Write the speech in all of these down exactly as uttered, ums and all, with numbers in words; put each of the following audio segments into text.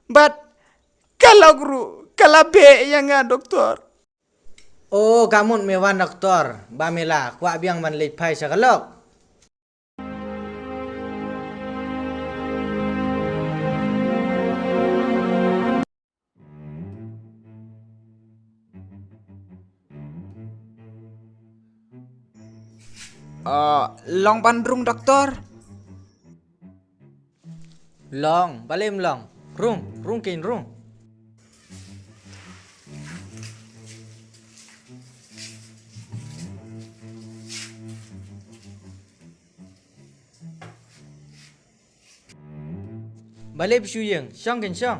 Bad ka lok ruh ka la beh ïa nga, doktor. O, ka mut me wan doktor, ba me la kwah biang ban leit phai sha ka lok. Ah, long ban rung, doktor. Long, balei ym long? Rung, rung kein rung. Balei phi shu ïeng, shong kein shong.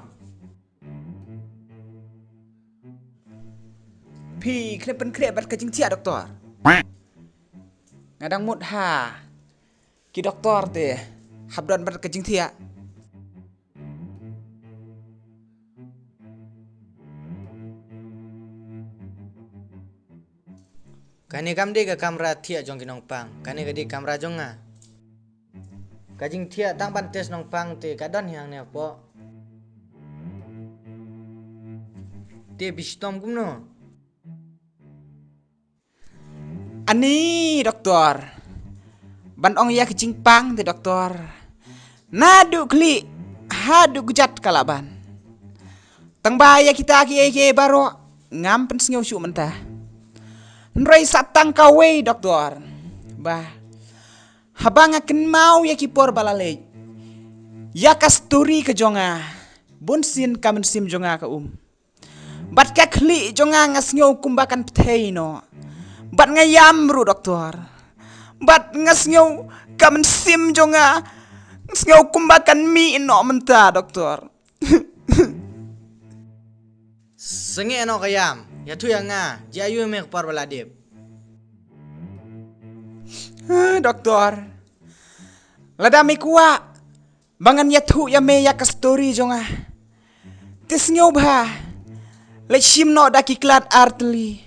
Phi khlem pynkhreh bad ka jingthiah, doktor. Nga dang mut ha ki doktor te hap don bad ka jingthiah. Kane kam dei ka kamra thiah jong ki nongpang. Kane ka dei kamra jong nga. Ka jingthiah tang ban test nongpang te ka don hi hangne hapoh. Te phi shitom kumno? Ani, doktor. Ban ong ïa ka jingpang te, doktor, naduh khlieh haduh kjat ka lah ban. Tang ba ïa kita kiei kiei baroh ngam pynsngew shuh mynta. Hynrei sa tang kawei, doktor. Ba haba nga kynmaw ïa ki por ba la leit, ïa ka story ka jong nga, bunsien ka mynsiem jong nga ka um. Bad ka khlieh jong nga, nga sngew kumba kan pthei noh. Bad nga ïam ruh, doktor. Bad nga sngew ka mynsiem jong nga, nga sngew kumba kan mih noh mynta, doktor. Sngewbha noh ka ïam, ïathuh ïa nga, jia aïu me ka por ba la dep? Ah, doktor, lada me kwah ba ngan ïathuh ïa me ïa ka story jong nga, te sngewbha leit shim noh da ki klat ar tylli,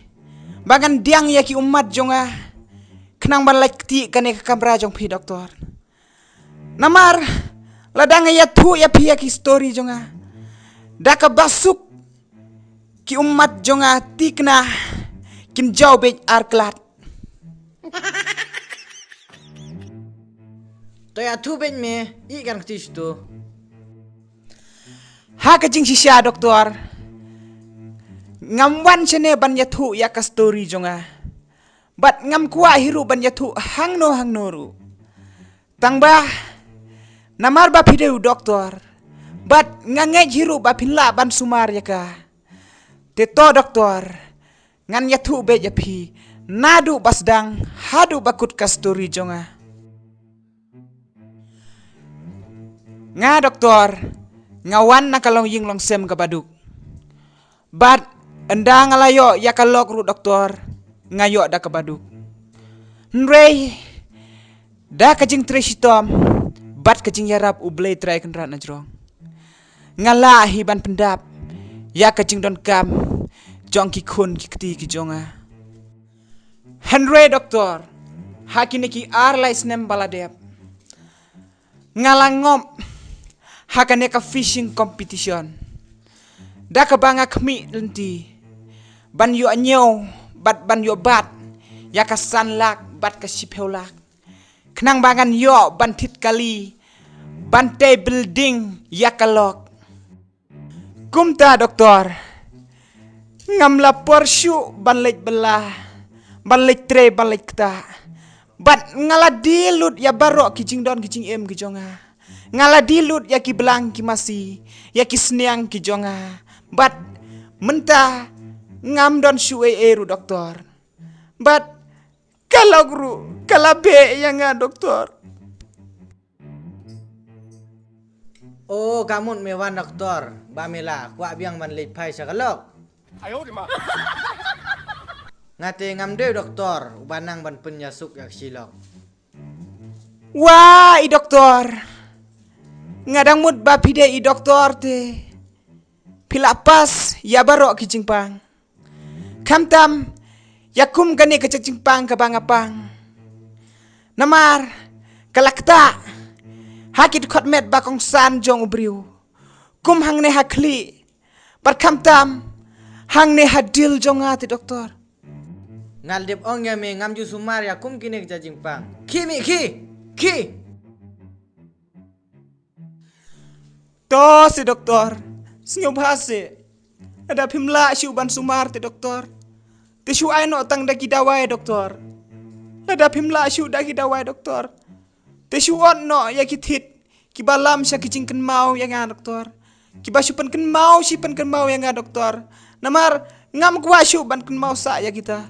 ba ngan diang ïa ki ummat jong nga, khnang ban lait kti kane ka kamra jong phi, doktor. Namar lada nga ïathuh ïa phi ïa ki story jong nga, da kaba suk ki ummat jong nga tikna kin jaw beit ar klat. To ïathuh beit me, ïeh kan kti shuh to. Ha ka jingshisha, doktor, ngam wan shane ban ïathuh ïa ka story jong nga. Bad ngam kwah hi ruh ban ïathuh hangno hangno ruh. Tang ba namar ba phi dei u doktor, bad nga ngeit hi ruh ba phin lah ban sumar ïa ka. Te to, doktor, ngan ïathuh beit ïa phi naduh ba sdang haduh ba kut ka story jong nga. Nga, doktor, nga wan na ka longïing longsem kaba duk. Bad ynda nga la ïoh ïa ka lok ruh, doktor, nga ïoh da kaba duk. Hynrei da ka jingtrei shitom bad ka jingïarap U Blei Trai Kynrad na jrong, nga lah hi ban pyndap ïa ka jingdonkam jong ki khun ki kti ki jong nga. Hynrei, doktor, ha kine ki ar lai snem ba la dep, nga la ngop ha kane ka fishing competition. Da kaba nga khmih lynti ban ïoh ñiew bad ban ïoh bat ïa ka san lak bad ka shiphew lak, khnang ba ngan ïoh ban thied kali, ban tei building ïa ka lok. Kumta, doktor, ngam la por shuh ban leit bylla, ban leit trei, ban leit ktah. Bad nga la die lut ïa baroh ki jingdon ki jingem ki jong nga. Nga la die lut ïa ki blang ki masi, ïa ki sniang ki jong nga. Bad mynta ngam don shuh ei ei ruh, doktor. Bad ka lok ruh ka la beh ïa nga, doktor. O, ka mut me wan, doktor, ba me la kwah biang ban leit phai sha ka lok. Nga te ngam dei u doktor uba nang ban pynïasuk ïa ka shi lok. Wa, i doktor, nga dang mut ba phi dei i doktor te phi la pass ïa baroh ki jingpang. Khamtam ïa kum kane ka jingpang kaba nga pang. Namar ka la ktah ha ki dkhot met ba kongsan jong u briew. kum hangne ha khlieh. Bad khamtam hangne ha dil jong nga te doktor. Nga la dep ong ïa me ngam ju sumar ïa kum kine ki jingpang. Khie mih, khie, khie. To seh doktor, sngewbha seh. Lada phim lah shuh ban sumar te doktor, te shu ai noh tang da ki dawai doktor. Lada phim lah shuh da ki dawai doktor, te shu ot noh ïa ki thied kiba lam sha ki jingkynmaw ïa nga doktor. Kiba shu pynkynmaw, shu pynkynmaw ïa nga doktor. Namar ngam kwah shuh ban kynmaw sah ïa kita.